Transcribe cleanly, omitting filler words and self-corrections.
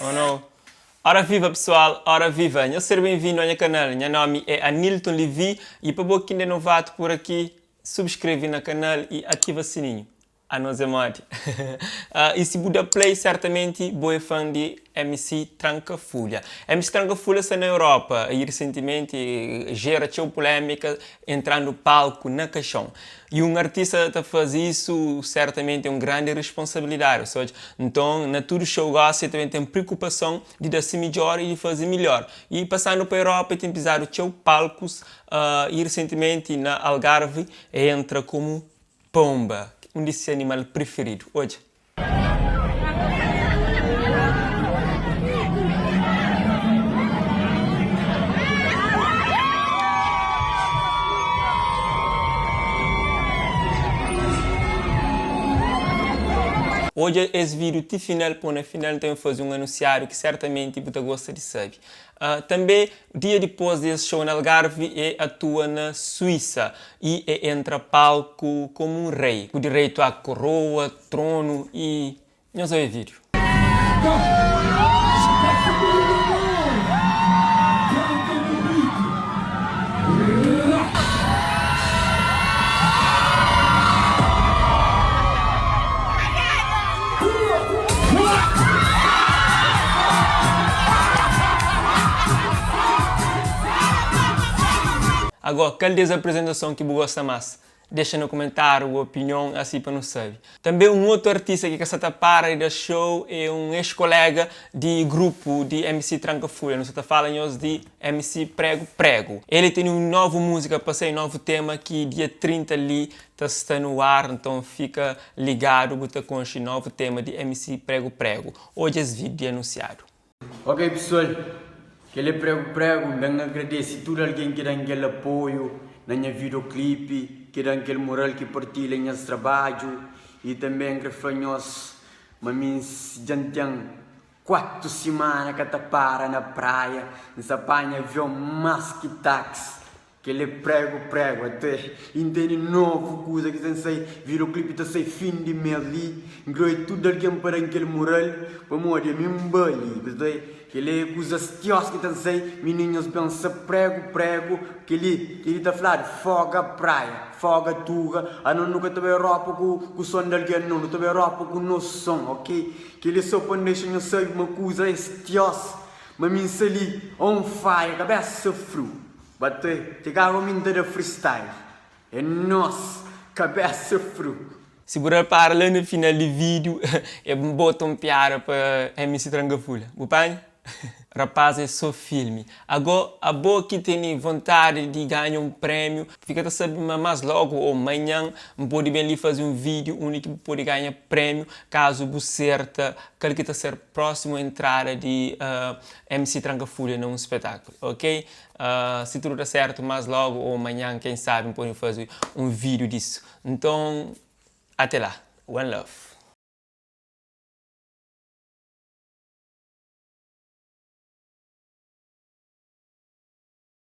Oh no. Ora viva pessoal, ora viva! Nhos ser ben-vindu a nha kanal. Nha nomi é Anilton Levy y pa bo ki inda é novatu pur aki, subscreve na kanal y ativa sininhu. Anos é modi? Y si bu da play, sertamenti bo é fan di MC Tranka Fulha. MC Tranka Fulha sta na Europa y resentimenti jera txeu pulémika entrandu palku na kaixon. Y un artista ta faze isu sertamenti é un grandi responsabilidadi. Ou seja, nton na tudu show gosi el ta ben ten prikupason di da si midjor y di faze milhor. Y pasandu pa Europa el ten pizadu txeu palkus y resentimenti na Algarve el entra komu Pomba, un di se animal prifiridu. Odja! Odja es vídiu ti final pô na final N ta ben faze un anunsiáriu ki sertamenti bu ta gosta di sabe. Tanbê, dia dipôs di es show na Algarve, e atua na Suísa y e entra palku komu un rei, ku direitu a koroa, tronu y. Nhos obi vídiu. Agó, kal di es aprizentason ki bu gosta más? Dexa na kumentáriu bu opinion asi pa nu sabe. Tanbê un otu artista ki ka sa ta para di da show é un ex-koléga di grupu di MC Tranka Fulha. Nu sa ta fala nhos di MC Prego Prego. El tene un novu múzika pa sai, novu tema ki dia 30 li ta sta nu ar, nton fika ligadu bu ta konxe novu tema di MC Prego Prego. Odja es vídeo di anunsiadu. Ok pessoal, kel é prego prego, n ben agradece tudo alguém ki dan kel apoio na nha videoclip, ki dan kel moral, ki partilha nhas trabadju e també n kre fla nhos ma mi dja n ten 4 simana ka ta para na praia, n sa panha avion mas ki taxi. Kel é prego prego até N tene novu kuza ki ten sai video clip ta sai fin di mes li N kre oi tudu algen pa dan kel mural pamodi ami N bali kel é kuzas tios ki ta sai mininhos ben sa prego prego kel-li kel-li ta fladu foga praia foga tuga anos nu ka ta bai Europa ku ku son di algen no nu ta bai Europa ku nos son ok kel-li é so pa N dexa nhos sabi ma kuza é tios ma mi N sa li on fire kabesa friu. Bate txegaba mi nta da freestyle é nos cabeça fru. Si bu repara la na final di vídeo é bota um piada pa MC Tranka-Fulha. Bu panha? Rapaz é so filme. Ago abo ki tene vontadi di ganha um prémio, fika ta sabe ma mas logo ou manhan N pode ben li faze um vídeo undi ki bu pode ganha prémio caso bu serta kal ki ta ser próximo entrada di MC Tranka-Fulha na um spetáculo, ok? Si tudu da sertu más logu ou manhan quem sabi n podi fazi un video disso nton ate la one love.